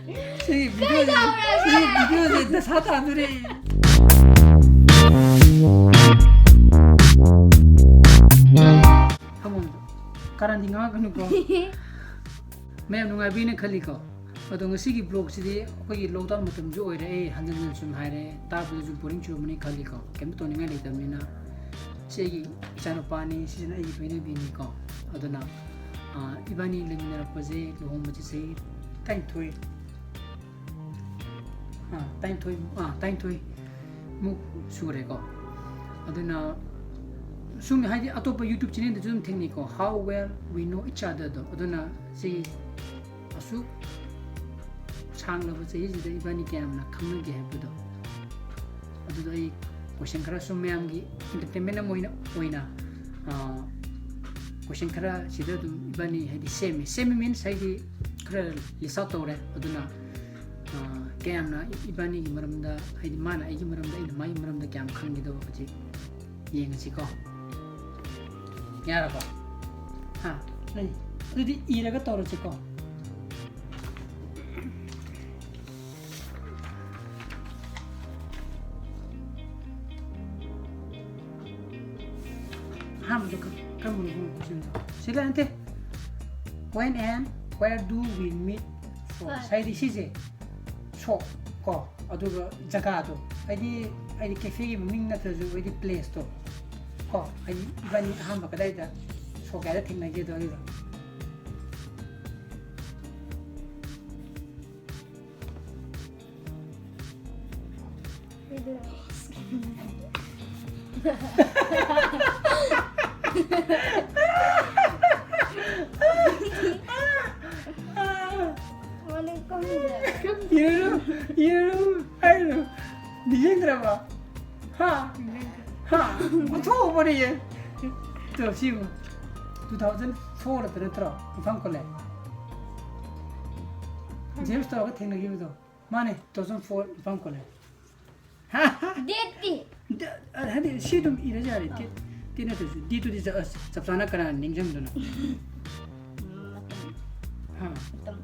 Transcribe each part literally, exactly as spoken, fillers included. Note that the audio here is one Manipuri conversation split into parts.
ꯁꯤꯒꯤ ꯚꯤꯗꯤꯑꯣꯁꯦ, ꯁꯤꯒꯤ ꯚꯤꯗꯤꯑꯣꯁꯦ ꯗꯁꯥ ꯇꯥꯗꯣꯔꯦ꯫ ꯊꯝꯃꯣ꯫ ꯀꯔꯟꯗꯤ ꯉꯥꯡꯉꯛꯀꯅꯨꯀꯣ꯫ ꯃꯌꯥꯝ ꯅꯨꯡꯉꯥꯏꯕꯤꯅ ꯈꯜꯂꯤꯀꯣ꯫ ꯑꯗꯣ ꯉꯁꯤꯒꯤ ꯕ꯭ꯂꯣꯒꯁꯤꯗꯤ ꯑꯩꯈꯣꯏꯒꯤ ꯂꯣꯛꯗꯥꯎꯟ ꯃꯇꯝꯁꯨ ꯑꯣꯏꯔꯦ, ꯑꯩ ꯍꯟꯖꯤꯟ ꯍꯟꯖꯤꯟ ꯁꯨꯝ ꯍꯥꯏꯔꯦ, ꯇꯥꯕꯗꯁꯨ ꯕꯣꯔꯤꯡ ꯆꯨꯔꯝꯃꯅꯤ ꯈꯜꯂꯤꯀꯣ꯫ ꯀꯩꯝꯇ ꯇꯧꯅꯤꯡꯉꯥꯏ ꯂꯩꯇꯕꯅꯤꯅ꯫ ꯁꯤ ꯑꯩꯒꯤ ꯏꯆꯥꯅꯨꯄꯥꯅꯤ, ꯁꯤꯁꯤꯅ ꯑꯩꯒꯤ ꯂꯣꯏꯅꯕꯤꯅꯤꯀꯣ꯫ ꯑꯗꯨꯅ, ꯑꯥ, ꯏꯕꯥꯅꯤ ꯂꯩꯃꯤꯟꯅꯔꯛꯄꯁꯦ, ꯂꯨꯍꯣꯡꯕꯁꯦ ꯆꯍꯤ ꯇꯔꯥꯅꯤꯊꯣꯏ, ꯑꯥ, ꯇꯔꯥꯅꯤꯊꯣꯏ, ꯑꯥ, ꯇꯔꯥꯅꯤꯊꯣꯏ ꯃꯨꯛ ꯁꯨꯔꯦꯀꯣ꯫ ꯑꯗꯨꯅ ꯁꯨꯝ ꯍꯥꯏꯗꯤ ꯑꯇꯣꯞꯄ YouTube ꯆꯦꯅꯦꯜꯗꯁꯨ ꯑꯗꯨꯝ ꯊꯦꯡꯅꯩꯀꯣ, "How well we know each other" ꯗꯣ꯫ ꯑꯗꯨꯅ ꯁꯤ ꯑꯁꯨꯛ ꯁꯥꯡꯂꯕ ꯆꯍꯤꯁꯤꯗ ꯏꯕꯥꯅꯤ ꯀꯌꯥꯝꯅ ꯈꯪꯅꯒꯦ ꯍꯥꯏꯕꯗꯣ, ꯑꯗꯨꯗꯣ ꯑꯩ ꯀꯣꯏꯁꯟ ꯈꯔ ꯁꯨꯝ ꯃꯌꯥꯝꯒꯤ entertainment ꯑꯃ ꯑꯣꯏꯅ, ꯑꯣꯏꯅ, ꯑꯥ, ꯀꯣꯏꯁꯟ ꯈꯔ ꯁꯤꯗ ꯑꯗꯨꯝ ꯏꯕꯥꯅꯤ ꯍꯥꯏꯗꯤ ꯁꯦꯝꯃꯦ꯫ ꯁꯦꯝꯃꯦ means ꯍꯥꯏꯗꯤ ꯈꯔ list out ꯇꯧꯔꯦ꯫ ꯑꯗꯨꯅ, ꯑꯥ, ꯀꯌꯥꯝꯅ ꯏꯕꯥꯅꯤꯒꯤ ꯃꯔꯝꯗ, ꯍꯥꯏꯗꯤ ꯃꯥꯅ ꯑꯩꯒꯤ ꯃꯔꯝꯗ, ꯑꯩꯅ ꯃꯥꯒꯤ ꯃꯔꯝꯗ ꯀꯌꯥꯝ ꯈꯪꯒꯦꯗꯣ ꯍꯧꯖꯤꯛ ꯌꯦꯡꯉꯁꯤꯀꯣ꯫ ꯌꯥꯔꯕꯣ? ꯍꯥ? ꯂꯩ꯫ ꯑꯗꯨꯗꯤ ꯏꯔꯒ ꯇꯧꯔꯁꯤꯀꯣ꯫ ꯑꯍꯥꯟꯕꯗ ꯀ-, ꯀꯔꯝꯕꯅꯣ ꯈꯪꯕ question ꯗꯣ? ꯁꯤꯗ ꯅꯠꯇꯦ꯫ When and where do we meet first? First. ꯍꯥꯏꯗꯤ ꯁꯤꯁꯦ ꯁꯣꯛ ꯀꯣ, ꯑꯗꯨꯒ ꯖꯒꯥꯗꯣ, ꯍꯥꯏꯗꯤ, ꯍꯥꯏꯗꯤ cafe ꯒꯤ ꯃꯃꯤꯡ ꯅꯠꯇ꯭ꯔꯁꯨ, ꯍꯥꯏꯗꯤ place ꯇꯣ ꯀꯣ, ꯍꯥꯏꯗꯤ ꯏꯕꯥꯅꯤ ꯑꯍꯥꯟꯕ ꯀꯗꯥꯏꯗ, ꯁꯣꯛ ꯀꯌꯥꯗ ꯊꯦꯡꯅꯒꯦꯗꯣ ꯑꯗꯨꯗꯣ꯫ ꯏꯔꯨ, ꯏꯔꯨ, ꯍꯥꯏꯔꯨ꯫ ꯅꯤꯡꯁꯤꯡꯗ꯭ꯔꯕ? ꯍꯥ? ꯍꯥ? ꯑꯣꯟꯊꯣꯛꯄꯅꯤꯌꯦ꯫ ꯇꯣ, ꯁꯤꯕꯨ two thousand four ꯗ ꯅꯠꯇ꯭ꯔꯣ? ꯏꯝꯐꯥꯜ college꯫ ꯖꯦꯝꯁ ꯇꯧꯔꯒ ꯊꯦꯡꯅꯈꯤꯕꯗꯣ꯫ ꯃꯥꯅꯦ, two thousand four Imphal college꯫ ꯗꯦꯠꯇꯤ? ꯗ-, ꯑ, ꯍꯥꯏꯗꯤ ꯁꯤ ꯑꯗꯨꯝ ꯏꯔꯁꯨ ꯌꯥꯔꯦ꯫ ꯑꯥ꯫ ꯗꯦꯠ, ꯗꯦꯠ ꯅꯠꯇ꯭ꯔꯁꯨ꯫ ꯗꯦꯠꯇꯨꯗꯤ ꯆ-, ꯑꯁ, ꯆꯞ ꯆꯥꯅ ꯀꯅꯥꯅ ꯅꯤꯡꯁꯤꯡꯗꯣꯏꯅꯣ? ꯎꯝ, ꯃꯇꯝ꯫ ꯍꯥ? ꯃꯇꯝ꯫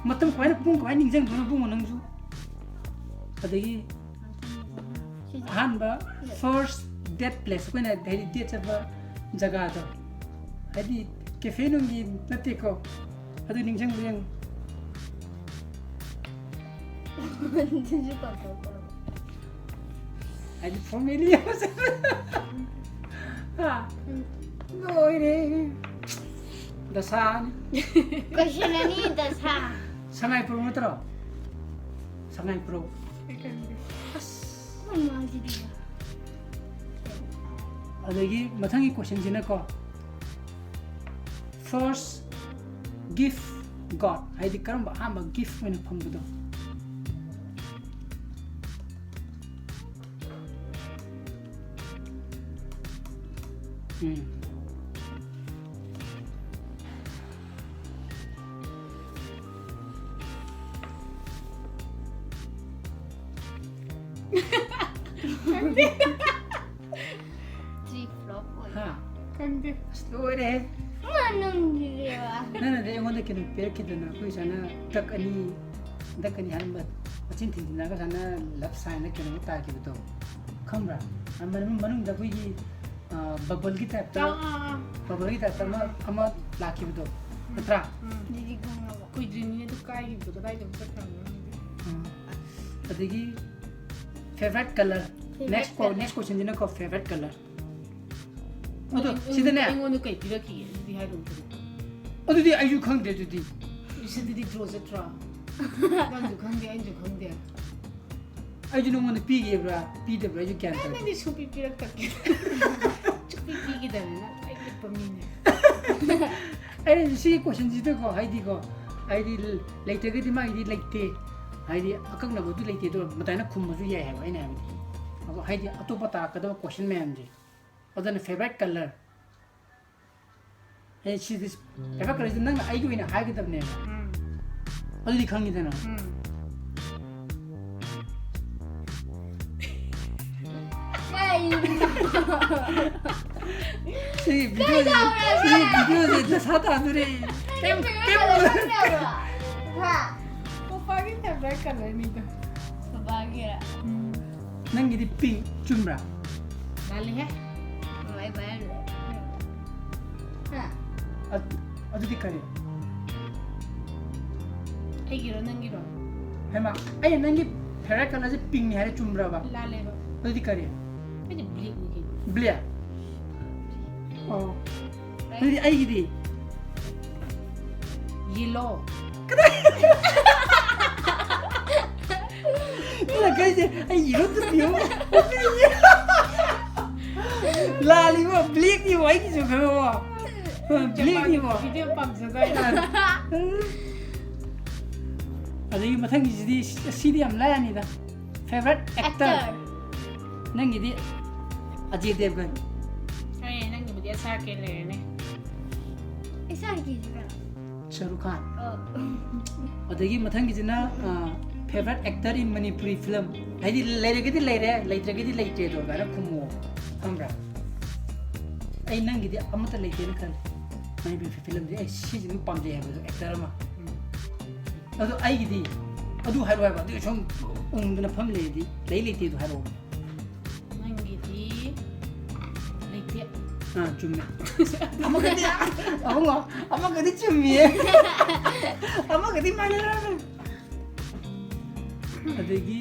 ꯃꯇꯝ ꯀꯃꯥꯏꯅ, ꯄꯨꯡ ꯀꯃꯥꯏꯅ ꯅꯤꯡꯁꯤꯡꯗꯣꯏꯅꯣ ꯏꯕꯨꯡꯉꯣ ꯅꯪꯁꯨ? ꯑꯗꯒꯤ ꯑꯍꯥꯟꯕ first date place, ꯑꯩꯈꯣꯏꯅ ꯍꯥꯏꯗꯤ date ꯆꯠꯄ ꯖꯒꯥꯗꯣ, ꯍꯥꯏꯗꯤ cafe ꯅꯨꯡꯒꯤ ꯅꯠꯇꯦꯀꯣ, ꯑꯗꯨ ꯅꯤꯡꯁꯤꯡꯕ ꯌꯦꯡꯉꯨ꯫ ꯍꯥꯏꯗꯤ family ꯑꯃ ꯆꯠꯄ꯫ ꯍꯥ? ꯂꯣꯏꯔꯦ꯫ ꯗꯁꯥꯅꯤ꯫ Question ꯑꯅꯤ ꯗꯁꯥ꯫ ꯁꯉꯥꯏꯄ꯭ꯔꯧ ꯅꯠꯇ꯭ꯔꯣ? ꯁꯉꯥꯏꯄ꯭ꯔꯧ꯫ ꯑꯁ꯫ ꯑꯗꯒꯤ ꯃꯊꯪꯒꯤ question ꯁꯤꯅꯀꯣ, first gift got, ꯍꯥꯏꯗꯤ ꯀꯔꯝꯕ ꯑꯍꯥꯟꯕ gift ꯑꯣꯏꯅ ꯐꯪꯕꯗꯣ? ꯎꯝ꯫ Three flop ꯑꯣꯏ꯫ ꯍꯥ? ꯈꯪꯗꯦ꯫ ꯑꯁ, ꯂꯣꯏꯔꯦꯍꯦ꯫ ꯃꯅꯨꯡꯒꯤꯔꯦꯕ꯫ ꯅꯪꯅꯗꯤ ꯑꯩꯉꯣꯟꯗ ꯀꯩꯅꯣ ꯄꯤꯔꯛꯈꯤꯗꯅ, ꯑꯩꯈꯣꯏ ꯁꯨꯃꯥꯏꯅ duck ꯑꯅꯤ, duck ꯑꯅꯤ ꯍꯥꯏꯔꯝꯕ, ꯃꯆꯤꯟ ꯊꯤꯟꯖꯤꯟꯅꯔꯒ ꯁꯨꯃꯥꯏꯅ love sign ꯀꯩꯅꯣ ꯇꯥꯈꯤꯕꯗꯣ, ꯈꯪꯕ꯭ꯔꯥ? ꯑ, ꯃꯅꯨꯡ-, ꯃꯅꯨꯡꯗ ꯑꯩꯈꯣꯏꯒꯤ, ꯑ, bubbleꯒꯤ typeꯇ, ꯑꯥ, ꯑꯥ, ꯑꯥ꯫ Bubbleꯒꯤ typeꯇ ꯑꯃ, ꯎꯝ꯫ ꯑꯃ ꯂꯥꯛꯈꯤꯕꯗꯣ, ꯎꯝ, ꯅꯠꯇ꯭ꯔꯥ? ꯎꯝ꯫ ꯑꯗꯨꯗꯤ ꯈꯪꯉꯕ? ꯀꯨꯏꯗ꯭ꯔꯤꯕꯅꯤꯅꯦ ꯑꯗꯨ ꯀꯥꯏꯈꯤꯕꯗꯣ, ꯀꯗꯥꯏꯗ ꯆꯠꯈ꯭ꯔꯕꯅꯣ ꯈꯪꯗꯦ꯫ ꯎꯝ꯫ ꯑꯗꯒꯤ favorite color꯫ Favorite Next ꯀꯣ-, color꯫ Next questionꯁꯤꯅꯀꯣ, favorite color꯫ ꯑꯗꯣ ꯑꯩꯉꯣꯟꯗ, ꯁꯤꯗꯅꯦ꯫ ꯑꯩꯉꯣꯟꯗ ꯀꯩ ꯄꯤꯔꯛꯈꯤꯒꯦ? ꯑꯗꯨꯗꯤ ꯍꯥꯏꯔꯛꯎꯗꯅ꯫ ꯑꯗꯨꯗꯤ ꯑꯩꯁꯨ ꯈꯪꯗꯦ ꯑꯗꯨꯗꯤ꯫ ꯁꯤꯗꯗꯤ draw ꯆꯠꯇ꯭ꯔꯣ? ꯅꯪꯁꯨ ꯈꯪꯗꯦ, ꯑꯩꯁꯨ ꯈꯪꯗꯦ꯫ ꯑꯩꯁꯨ ꯅꯉꯣꯟꯗ ꯄꯤꯒꯦꯕ꯭ꯔꯥ, ꯄꯤꯗꯕ꯭ꯔꯥ ꯑꯩꯁꯨ ꯒ꯭ꯌꯥꯟ ꯑꯩ ꯇꯥꯗꯦ꯫ ꯅꯪꯗꯤ ꯁꯨꯡꯄꯤ ꯄꯤꯔꯛꯇꯕꯅꯤ꯫ ꯁꯨꯡꯄꯤ ꯄꯤꯈꯤꯗꯕꯅꯤꯅ ꯑꯩ ꯂꯤꯛꯄ ꯃꯤꯅꯦ꯫ ꯑꯩꯅ ꯁꯤꯒꯤ questionꯁꯤꯗꯀꯣ, ꯍꯥꯏꯗꯤꯀꯣ, ꯍꯥꯏꯗꯤ ꯂꯩꯇ꯭ꯔꯒꯗꯤ ꯃꯥꯒꯤꯗꯤ ꯂꯩꯇꯦ, ꯍꯥꯏꯗꯤ ꯑꯀꯛꯅꯕꯗꯨ ꯂꯩꯇꯦ, ꯑꯗꯣ ꯃꯇꯥꯏꯅ ꯈꯨꯝꯕꯁꯨ ꯌꯥꯏ ꯍꯥꯏꯕ ꯑꯩꯅ ꯍꯥꯏꯕꯗꯤ꯫ ꯑꯗꯣ ꯍꯥꯏꯗꯤ ꯑꯇꯣꯞꯄ ꯇꯥꯔꯛꯀꯗꯕ question ꯃꯌꯥꯝꯁꯦ꯫ ꯑꯗꯨꯅ favorite color꯫ ꯑꯦ, ꯁꯤꯗꯤ favorite colorꯁꯤ ꯅꯪꯅ ꯑꯩꯒꯤ ꯑꯣꯏꯅ ꯍꯥꯏꯒꯗꯕꯅꯦꯕ꯫ ꯎꯝ꯫ ꯑꯗꯨꯗꯤ ꯈꯪꯉꯤꯗꯅ꯫ ꯎꯝ꯫ ꯀꯩꯅꯣ? ꯁꯤ videoꯁꯦ, ꯀꯩꯗꯧꯔꯒꯦ? ꯁꯤ videoꯁꯦ ꯗꯁꯥ ꯇꯥꯗꯣꯔꯦ꯫ ꯅꯪ favorite color ꯈꯪꯗꯕ꯭ꯔꯣ? ꯄꯄꯥꯒꯤ ꯐꯦꯚꯔꯥꯏꯠ ꯀꯂꯔꯅꯤꯗ꯫ ꯄꯄꯥꯒꯤꯔ? ꯅꯪꯒꯤꯗꯤ ꯄꯤꯡ ꯆꯨꯝꯕ꯭ꯔꯥ? ꯂꯥꯜꯂꯤꯍꯦ꯫ ꯃꯃꯥꯏ ꯄꯥꯏꯍꯜꯂꯦ꯫ ꯍꯥ? ꯑ- ꯑꯗꯨꯗꯤ ꯀꯔꯤ? ꯑꯩꯒꯤꯔꯣ ꯅꯪꯒꯤꯔꯣ? ꯍꯩꯃꯥ, ꯑꯩꯅ ꯅꯪꯒꯤ ꯐꯦꯚꯔꯥꯏꯠ ꯀꯂꯔꯁꯦ ꯄꯤꯡꯅꯤ ꯍꯥꯏꯔꯦ, ꯆꯨꯝꯕ꯭ꯔꯕ? ꯂꯥꯜꯂꯦꯕ꯫ ꯑꯗꯨꯗꯤ ꯀꯔꯤ? ꯑꯩꯗꯤ ꯕ꯭ꯂꯦꯛꯅꯤ ꯀꯩꯅꯣ꯫ ꯕ꯭ꯂꯦꯛ? ꯑꯣ꯫ ꯑꯗꯨꯗꯤ ꯑꯩꯒꯤꯗꯤ? ꯌꯦꯂꯣ꯫ ꯅꯪꯅ ꯀꯩꯁꯦ ꯑꯩ ꯌꯦꯂꯣ ꯇꯨꯞꯄꯤꯌꯣ꯫ ꯂꯥꯜꯂꯤꯕꯣ, ꯕ꯭ꯂꯦꯛꯅꯤꯕꯣ ꯑꯩꯒꯤꯁꯨ ꯈꯪꯉꯕꯣ? ꯕ꯭ꯂꯦꯛꯅꯤꯕꯣ꯫ ꯚꯤꯗꯤꯑꯣ ꯄꯥꯝꯖꯗꯥꯏꯅꯦ꯫ ꯑꯗꯒꯤ ꯃꯊꯪꯒꯤꯁꯤꯗꯤ, ꯁꯤꯗꯤ ꯌꯥꯝ ꯂꯥꯏꯔꯅꯤꯗ꯫ Favourite actor. ꯑꯦꯛꯇꯔ꯫ ꯅꯪꯒꯤꯗꯤ ꯑꯖꯦ ꯗꯦꯕꯒꯟ꯫ ꯑꯩ ꯅꯪꯒꯤꯕꯨꯗꯤ ꯑꯦꯁ ꯑꯥꯔ ꯀꯦ ꯂꯩꯔꯦꯅꯦ꯫ ꯑꯦꯁ ꯑꯥꯔ ꯀꯦꯁꯦ ꯀꯅꯥ? ꯁꯔꯨꯛ ꯈꯥꯟ꯫ ꯑꯣ꯫ ꯑꯗꯒꯤ ꯃꯊꯪꯒꯤꯁꯤꯅ ꯐꯦꯚꯔꯥꯏꯠ ꯑꯦꯛꯇꯔ ꯏꯟ ꯃꯅꯤꯄꯨꯔꯤ ꯐꯤꯂꯝ꯫ ꯍꯥꯏꯗꯤ ꯂꯩꯔꯒꯗꯤ ꯂꯩꯔꯦ, ꯂꯩꯇ꯭ꯔꯒꯗꯤ ꯂꯩꯇ꯭ꯔꯦꯗꯣ ꯑꯗꯨꯃꯥꯏꯅ ꯈꯨꯝꯃꯣ, ꯈꯪꯕ꯭ꯔꯥ? ꯑꯩ ꯅꯪꯒꯤꯗꯤ ꯑꯃꯠꯇ ꯂꯩꯇꯦꯅ ꯈꯜꯂꯦ꯫ ꯃꯅꯤꯄꯨꯔꯤ ꯐꯤꯂꯝꯗꯤ ꯑꯩ ꯁꯤꯁꯤꯃ ꯄꯥꯝꯖꯩ ꯍꯥꯏꯕꯗꯣ, ꯑꯦꯛꯇꯔ ꯑꯃ꯫ ꯑꯗꯣ ꯑꯩꯒꯤꯗꯤ ꯑꯗꯨ ꯍꯥꯏꯔꯣ ꯍꯥꯏꯕ, ꯑꯗꯨꯒꯤ ꯁꯨꯝ ꯎꯪꯗꯅ ꯐꯝ ꯂꯩꯔꯗꯤ ꯂꯩ ꯂꯩꯇꯦꯗꯣ ꯍꯥꯏꯔꯛꯑꯣ꯫ ꯅꯪꯒꯤꯗꯤ ꯂꯩꯇꯦ꯫ ꯑꯥ, ꯆꯨꯝꯃꯦ꯫ ꯑꯃꯒꯗꯤ ꯑꯕꯨꯡꯉꯣ, ꯑꯃꯒꯗꯤ ꯆꯨꯝꯃꯤꯌꯦ꯫ ꯑꯃꯒꯗꯤ ꯃꯥꯟꯅꯔꯝꯃꯦ꯫ ꯑꯗꯒꯤ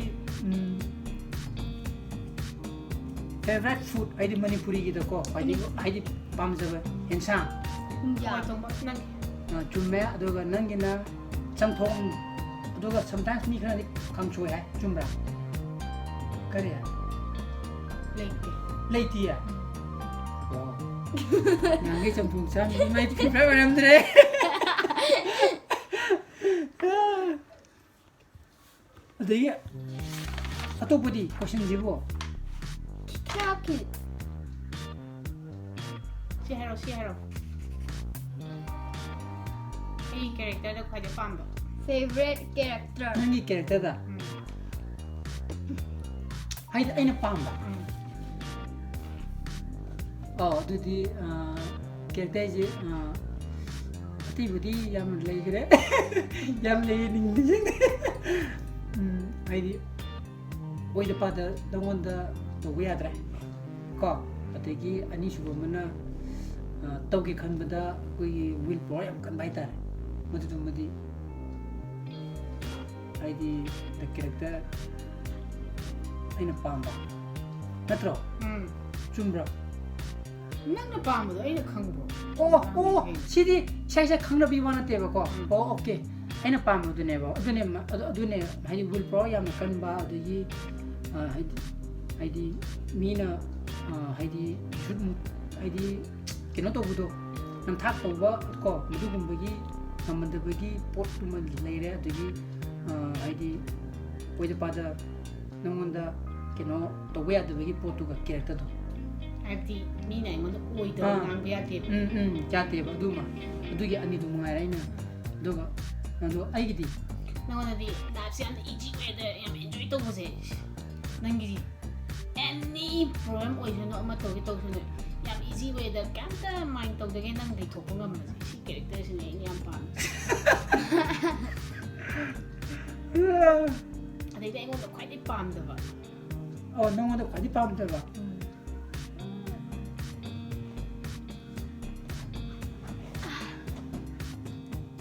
ꯐꯦꯚꯔꯥꯏꯠ ꯐꯨꯗ ꯍꯥꯏꯗꯤ ꯃꯅꯤꯄꯨꯔꯤꯒꯤꯗꯀꯣ ꯈ꯭ꯋꯥꯏꯗꯒꯤ ꯍꯥꯏꯗꯤ ꯄꯥꯝꯖꯕ ꯑꯦꯟꯁꯥꯡ꯫ ꯍꯤꯟꯖꯥꯡ꯫ ꯍꯋꯥꯏ ꯊꯣꯡꯕ ꯅꯪꯒꯤ꯫ ꯑꯥ, ꯆꯨꯝꯃꯦ꯫ ꯑꯗꯨꯒ ꯅꯪꯒꯤꯅ ꯆꯝꯊꯣꯡ, ꯑꯗꯨꯒ sometimes ꯃꯤ ꯈꯔꯗꯤ ꯀꯥꯡꯁꯣꯏ ꯍꯥꯏ, ꯆꯨꯝꯕ꯭ꯔꯥ? ꯀꯔꯤ? ꯂꯩꯇꯦ꯫ ꯂꯩꯇꯤꯌꯦ? ꯋꯥꯎ꯫ ꯅꯍꯥꯟꯒꯩ ꯆꯝꯊꯣꯡ ꯆꯥꯕꯗꯤ ꯃꯥꯏ ꯐꯦꯚꯔꯥꯏꯠ ꯑꯣꯏꯔꯝꯗ꯭ꯔꯦ꯫ ꯑꯗꯒꯤ ꯑꯇꯣꯞꯄꯗꯤ ꯀꯣꯏꯁꯟꯁꯤꯕꯨ? ꯈꯤꯌꯥꯈꯤ꯫ ꯁꯤ ꯍꯥꯏꯔꯣ, ꯁꯤ ꯍꯥꯏꯔꯣ꯫ ꯑꯩ ꯀꯦꯔꯦꯛꯇꯔꯗ ꯈ꯭ꯋꯥꯏꯗꯩ ꯄꯥꯝꯕ꯫ Favourite character. ꯅꯪꯒꯤ ꯀꯦꯔꯦꯛꯇꯔꯗ? ꯎꯝ꯫ ꯍꯥꯏꯗꯤ ꯑꯩꯅ ꯄꯥꯝꯕ? ꯎꯝ꯫ ꯑꯣ, ꯑꯗꯨꯗꯤ ꯀꯦꯔꯦꯛꯇꯔꯁꯦ ꯑꯇꯩꯕꯨꯗꯤ ꯌꯥꯝ ꯂꯩꯈ꯭ꯔꯦ꯫ ꯌꯥꯝ ꯂꯩꯌꯦ, ꯅꯤꯡ-, ꯅꯤꯡꯁꯤꯡꯗꯦ꯫ ꯎꯝ, ꯍꯥꯏꯗꯤ, ꯑꯣꯏꯗ ꯄꯥꯗ ꯅꯪꯉꯣꯟꯗ ꯇꯧꯕ ꯌꯥꯗ꯭ꯔꯦ ꯀꯣ꯫ ꯑꯗꯒꯤ ꯑꯅꯤꯁꯨꯕ ꯑꯃꯅ, ꯑ, ꯇꯧꯒꯦ ꯈꯟꯕꯗ ꯑꯩꯈꯣꯏꯒꯤ will power ꯌꯥꯝ ꯀꯟꯕ ꯍꯥꯏꯇꯥꯔꯦ꯫ ꯃꯗꯨꯗꯨꯃꯗꯤ, ꯍꯥꯏꯗꯤ, the character ꯑꯩꯅ ꯄꯥꯝꯕ ꯅꯠꯇ꯭ꯔꯣ? ꯎꯝ꯫ ꯆꯨꯝꯕ꯭ꯔꯣ? ꯅꯪꯅ ꯄꯥꯝꯕꯗꯣ ꯑꯩꯅ ꯈꯪꯕ꯭ꯔꯣ? ꯑꯣ, ꯑꯣ, ꯁꯤꯗꯤ ꯏꯁꯥ ꯏꯁꯥ ꯈꯪꯅꯕꯤ ꯋꯥ ꯅꯠꯇꯦꯕꯀꯣ꯫ ꯎꯝ꯫ ꯑꯣ, okay꯫ ꯑꯩꯅ ꯄꯥꯝꯕꯗꯨꯅꯦꯕ꯫ ꯑꯗꯨꯅꯦ ꯃ-, ꯑꯗꯨ, ꯑꯗꯨꯅꯦ, ꯍꯥꯏꯗꯤ, will power ꯌꯥꯝꯅ ꯀꯟꯕ, ꯑꯗꯒꯤ, ꯑ, ꯍꯥꯏꯗꯤ, ꯍꯥꯏꯗꯤ, ꯃꯤꯅ, ꯑ, ꯍꯥꯏꯗꯤ, ꯁꯨꯠ-, ꯍꯥꯏꯗꯤ, ꯀꯩꯅꯣ ꯇꯧꯕꯗꯣ, ꯅꯝꯊꯥꯛ ꯇꯧꯕ ꯀꯣ, ꯃꯗꯨꯒꯨꯝꯕꯒꯤ ꯉꯝꯃꯟꯗꯕꯒꯤ ꯄꯣꯠꯇꯨꯃ ꯂꯩꯔꯦ꯫ ꯑꯗꯒꯤ, ꯑ, ꯍꯥꯏꯗꯤ, ꯑꯣꯏꯗ ꯄꯥꯗ ꯅꯪꯉꯣꯟꯗ ꯀꯩꯅꯣ ꯇꯧꯕ ꯌꯥꯗꯕꯒꯤ ꯄꯣꯠꯇꯨꯒ, characterꯗꯣ꯫ ꯍꯥꯏꯕꯗꯤ ꯃꯤꯅ ꯑꯩꯉꯣꯟꯗ ꯑꯣꯏꯗꯕ ꯑꯥ꯫ ꯉꯥꯡꯕ ꯌꯥꯗꯦꯕ꯫ ꯎꯝ, ꯎꯝ, ꯌꯥꯗꯦꯕ ꯑꯗꯨꯃ꯫ ꯑꯗꯨꯒꯤ ꯑꯅꯤꯗꯨ ꯃꯉꯥꯏꯔꯦ ꯑꯩꯅ꯫ ꯑꯗꯨꯒ ꯑꯗꯣ ꯑꯩꯒꯤꯗꯤ? ꯅꯉꯣꯟꯗꯗꯤ lifeꯁꯦ ꯌꯥꯝꯅ easy wayꯗ ꯌꯥꯝ enjoy ꯇꯧꯕꯁꯦ꯫ ꯅꯪꯒꯤꯗꯤ any problem ꯑꯣꯏꯁꯅꯨ, ꯑꯃ ꯇꯧꯒꯦ ꯇꯧꯁꯅꯨ, ꯌꯥꯝ easy wayꯗ ꯀꯩꯝꯇ mind ꯇꯧꯗꯒꯦ ꯅꯪ ꯂꯩꯊꯣꯛꯄ ꯉꯝꯕꯁꯦ꯫ ꯁꯤ characterꯁꯤꯅꯦ ꯑꯩꯅ ꯌꯥꯝ ꯄꯥꯝꯃꯤꯁꯦ꯫ ꯑꯗꯩꯗꯤ ꯑꯩꯉꯣꯟꯗ ꯈ꯭ꯋꯥꯏꯗꯩ ꯄꯥꯝꯗꯕ꯫ ꯑꯣ, ꯅꯉꯣꯟꯗ ꯈ꯭ꯋꯥꯏꯗꯩ ꯄꯥꯝꯗꯕ? ꯎꯝ꯫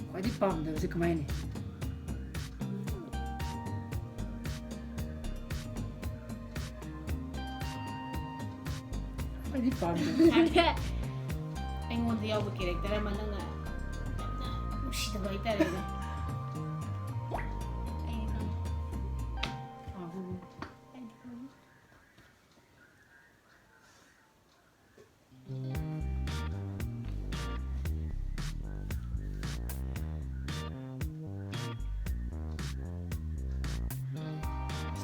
ꯈ꯭ꯋꯥꯏꯗꯩ ꯄꯥꯝꯗꯕꯁꯦ ꯀꯃꯥꯏꯅ? ꯈ꯭ꯋꯥꯏꯗꯩ ꯄꯥꯝꯗꯕ꯫ ꯑꯩꯉꯣꯟꯗ ꯌꯥꯎꯕ character ꯑꯃ ꯅꯪꯅ ꯌꯥꯝꯅ ꯅꯨꯡꯁꯤꯗꯕ ꯍꯥꯏꯇꯥꯔꯦꯅꯦ꯫ ꯑꯩ ꯅꯪ ꯄꯥꯝꯃꯤ꯫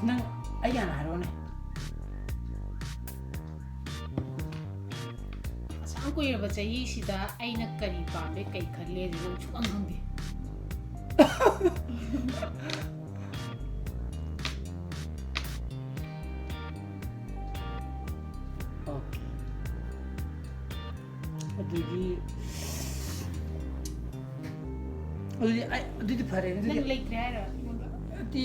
ꯅꯪ ꯑꯩ ꯍꯥꯟꯅ ꯍꯥꯏꯔꯛꯑꯣꯅꯦ꯫ ꯑꯁꯨꯛ ꯀꯨꯏꯔꯕ ꯆꯍꯤꯁꯤꯗ ꯑꯩꯅ ꯀꯔꯤ ꯄꯥꯝꯃꯦ, ꯀꯩ ꯈꯜꯂꯦ ꯍꯥꯏꯁꯦ ꯅꯪ ꯁꯨꯛꯈꯪ ꯈꯪꯗꯦ꯫ Okay꯫ ꯑꯗꯒꯤ ꯑꯗꯨꯗꯤ ꯑꯩ ꯑꯗꯨꯗꯤ ꯐꯔꯦ ꯑꯗꯨꯗꯤ ꯅꯪ ꯂꯩꯇ꯭ꯔꯦ ꯍꯥꯏꯔꯣ ꯑꯩꯉꯣꯟꯗ? ꯅꯠꯇꯦ꯫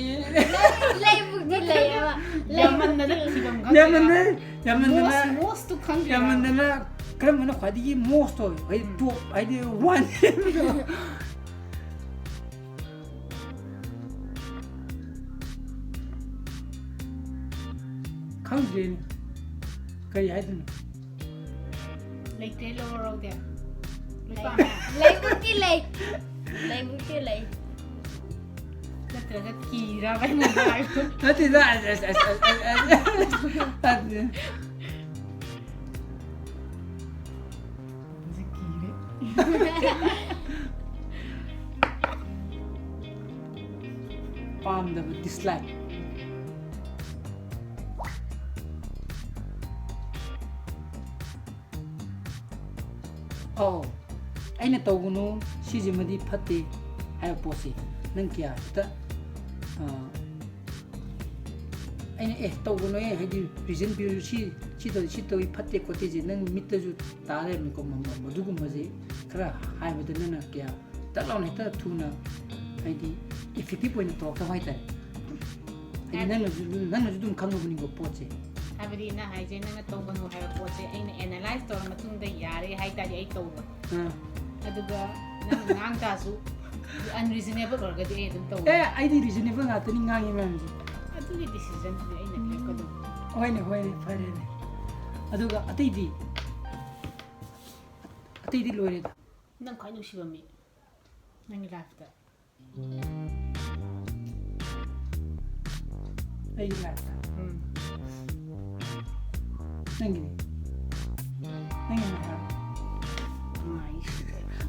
ꯂꯩꯕꯨꯗꯤ ꯂꯩꯌꯦꯕ꯫ ꯌꯥꯝꯃꯟꯗꯅ ꯊꯤꯐꯝ ꯈꯪꯗꯦ꯫ ꯌꯥꯝꯃꯟꯗꯅ ꯌꯥꯝꯃꯟꯗꯅ ꯃꯣꯁ ꯃꯣꯁꯇꯨ ꯈꯪꯗꯦ꯫ ꯌꯥꯝꯃꯟꯗꯅ ꯀꯔꯝꯕꯅ ꯈ꯭ꯋꯥꯏꯗꯒꯤ most ꯑꯣꯏ? ꯍꯥꯏꯗꯤ top ꯍꯥꯏꯗꯤ one꯫ ꯈꯪꯗ꯭ꯔꯦꯅꯦ꯫ ꯀꯔꯤ ꯍꯥꯏꯗꯣꯏꯅꯣ? ꯂꯩꯇ꯭ꯔꯦ, ꯂꯧꯔꯣ ꯂꯧꯗꯦ? ꯂꯣꯏ ꯄꯥꯝꯃꯦ꯫ ꯂꯩꯕꯨꯗꯤ ꯂꯩ꯫ ꯂꯩꯕꯨꯗꯤ ꯂꯩ꯫ ꯅꯠꯇ꯭ꯔꯒ ꯀꯤꯔꯕ ꯑꯩꯉꯣꯟꯗ ꯍꯥꯏꯕ? ꯅꯠꯇꯦꯗ ꯑꯁ ꯑꯁ ꯑꯁ ꯑꯁ ꯑꯁ ꯑꯁ ꯑꯁ ꯍꯧꯖꯤꯛ ꯀꯤꯔꯦ꯫ ꯄꯥꯝꯗꯕ, dislike꯫ ꯑꯧ, ꯑꯩꯅ ꯇꯧꯒꯅꯨ, ꯁꯤꯁꯤꯃꯗꯤ ꯐꯠꯇꯦ ꯍꯥꯏꯕ ꯄꯣꯠꯁꯤ ꯅꯪ ꯀꯌꯥ ꯍꯦꯛꯇ, ꯑ, ꯑꯩꯅ ꯑꯦ ꯇꯧꯒꯅꯨ ꯑꯦ ꯍꯥꯏꯗꯤ reason ꯄꯤꯔꯁꯨ ꯁꯤ ꯁꯤ ꯇꯧꯏ ꯁꯤ ꯇꯧꯏ ꯐꯠꯇꯦ ꯈꯣꯠꯇꯦꯁꯦ ꯅꯪ ꯃꯤꯠꯇꯁꯨ ꯇꯥ ꯂꯩꯔꯝꯃꯤꯀꯣ꯫ ꯃ- ꯃ- ꯃꯗꯨꯒꯨꯝꯕꯁꯦ ꯈꯔ ꯍꯥꯏꯕꯗ ꯅꯪꯅ ꯀꯌꯥ ꯇꯛ ꯂꯥꯎꯅ ꯍꯦꯛꯇ ꯊꯨꯅ ꯍꯥꯏꯗꯤ effective ꯑꯣꯏꯅ ꯇꯧꯔꯛꯇꯕ ꯍꯥꯏꯇꯥꯔꯦ꯫ ꯍꯥꯏꯗꯤ ꯅꯪꯅꯁꯨ ꯅꯪꯅꯁꯨ ꯑꯗꯨꯝ ꯈꯪꯉꯕꯅꯤꯀꯣ ꯄꯣꯠꯁꯦ꯫ ꯍꯥꯏꯕꯗꯤ ꯅꯪ ꯍꯥꯏꯁꯦ ꯅꯪꯅ ꯇꯧꯒꯅꯨ ꯍꯥꯏꯕ ꯄꯣꯠꯁꯦ ꯑꯩꯅ analyze ꯇꯧꯔ ꯃꯇꯨꯡꯗ ꯌꯥꯔꯦ ꯍꯥꯏ ꯇꯥꯔꯗꯤ ꯑꯩ ꯇꯧꯔꯣꯏ꯫ ꯑꯥ꯫ ꯑꯗꯨꯒ ꯅꯪꯅ ꯉꯥꯡ ꯇꯥꯔꯁꯨ unreasonable ꯑꯣꯏꯔꯒꯗꯤ ꯑꯩ ꯑꯗꯨꯝ ꯇꯧꯔꯣꯏ꯫ ꯑꯦ ꯑꯩꯗꯤ reasonable ꯉꯥꯛꯇꯅꯤ ꯉꯥꯡꯉꯤ ꯃꯌꯥꯝꯁꯦ꯫ ꯑꯗꯨꯒꯤ decisionꯗꯨꯗꯤ ꯑꯩꯅ ꯂꯦꯞꯀꯗꯧꯕ꯫ ꯍꯣꯏꯅꯦ ꯍꯣꯏꯅꯦ ꯐꯔꯦꯅꯦ꯫ ꯑꯗꯨꯒ ꯑꯇꯩꯗꯤ ꯑꯇꯩꯗꯤ ꯂꯣꯏꯔꯦꯗ꯫ ꯅꯪ ꯈ꯭ꯋꯥꯏ ꯅꯨꯡꯁꯤꯕ ꯃꯤ ꯅꯪꯒꯤ lifeꯇ? ꯑꯩꯒꯤ lifeꯇ꯫ ꯎꯝ꯫ ꯅꯪꯒꯤꯗꯤ? ꯅꯪꯒꯤ ꯃꯈꯥ꯫ ꯅꯨꯡꯉꯥꯏ꯫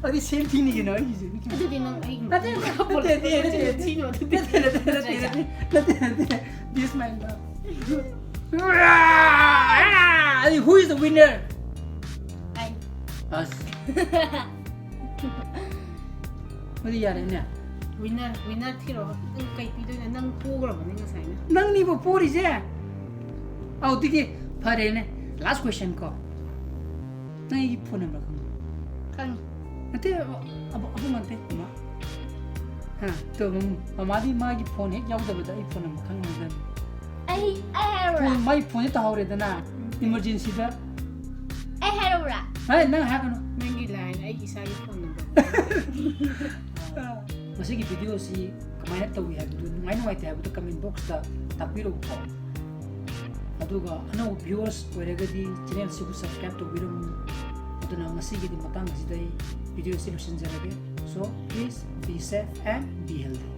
ꯑꯗꯨꯗꯤ same thingꯅꯤ ꯀꯩꯅꯣ ꯑꯩꯒꯤꯁꯦ꯫ ꯑꯗꯨꯗꯤ ꯅꯪ ꯑꯩꯒꯤ ꯅꯠꯇꯦ, ꯅꯠꯇꯦ, ꯅꯠꯇꯦ, ꯅꯠꯇꯦ, ꯅꯠꯇꯦ, ꯊꯤꯅꯣ ꯑꯗꯨꯗꯤ꯫ ꯅꯠꯇꯦ, ꯅꯠꯇꯦ, ꯅꯠꯇꯦ, ꯅꯠꯇꯦ, ꯅꯠꯇꯦ, ꯅꯠꯇꯦ, ꯅꯠꯇꯦ, ꯅꯠꯇꯦ, ꯅꯠꯇꯦ, ꯅꯠꯇꯦ, ꯅꯠꯇꯦ, this man, bro. ꯑꯗꯨꯗꯤ who is the winner? ꯑꯩ꯫ ꯑꯁ꯫ ꯃꯗꯤ ꯌꯥꯔꯦꯅꯦ꯫ Winner, winner ꯊꯤꯔꯛꯑꯣ꯫ ꯅꯪ ꯀꯩ ꯄꯤꯗꯣꯏꯅꯣ? ꯅꯪ ꯄꯣꯈ꯭ꯔꯕꯅꯦ ꯉꯁꯥꯏꯅ꯫ ꯅꯪꯅꯤꯕ ꯄꯣꯔꯤꯁꯦ꯫ ꯑꯧ, ꯑꯗꯨꯒꯤ ꯐꯔꯦꯅꯦ꯫ Last question ꯀꯣ꯫ ꯅꯪ ꯑꯩꯒꯤ phone number ꯈꯪꯕ꯭ꯔꯣ? ꯈꯪꯉꯤ꯫ ꯅꯠꯇꯦ, ꯑꯕꯨ-, ꯑꯕꯨꯡ ꯅꯠꯇꯦ, ꯏꯃꯥ꯫ ꯍꯥ, ꯇꯣ, ꯃꯝ-, ꯃꯃꯥꯗꯤ ꯃꯥꯒꯤ ꯐꯣꯟ ꯍꯦꯛ ꯌꯥꯎꯗꯕꯗ ꯑꯩ ꯐꯣꯟ ꯅꯝꯕꯔ ꯈꯪꯉꯝꯒꯗꯕꯅꯤ꯫ ꯑꯩ ꯑꯩ ꯍꯥꯏꯔꯛꯎꯔꯥ? ꯐꯣꯟ, ꯃꯥꯒꯤ ꯐꯣꯟꯁꯦ ꯇꯥꯍꯧꯔꯦꯗꯅ, ꯏꯃꯥꯔꯖꯦꯟꯁꯤꯗ꯫ ꯑꯩ ꯍꯥꯏꯔꯛꯎꯔꯥ? ꯍꯦ, ꯅꯪ ꯍꯥꯏꯔꯛꯀꯅꯨ꯫ ꯅꯪꯒꯤ ꯂꯥꯏꯟ ꯑꯩꯒꯤ ꯏꯁꯥꯒꯤ ꯐꯣꯟ ꯅꯝꯕꯔ꯫ ꯃꯁꯤꯒꯤ ꯚꯤꯗꯤꯑꯣꯁꯤ ꯀꯃꯥꯏꯅ ꯇꯧꯏ ꯍꯥꯏꯕꯗꯨ, ꯅꯨꯡꯉꯥꯏ ꯅꯨꯡꯉꯥꯏꯇꯦ ꯍꯥꯏꯕꯗꯨ comment boxꯇ ꯇꯥꯛꯄꯤꯔꯛꯎꯀꯣ꯫ ꯑꯗꯨꯒ ꯑꯅꯧꯕ viewers ꯑꯣꯏꯔꯒꯗꯤ channelꯁꯤꯕꯨ subscribe ꯇꯧꯕꯤꯔꯝꯃꯨ꯫ ꯑꯗꯨꯅ ꯉꯁꯤꯒꯤꯗꯤ ꯃꯇꯥꯡ ꯑꯁꯤꯗ ꯑꯩ ꯚꯤꯗꯤꯑꯣꯁꯤ ꯂꯣꯏꯁꯤꯟꯖꯔꯒꯦ꯫ So, please be safe and be healthy.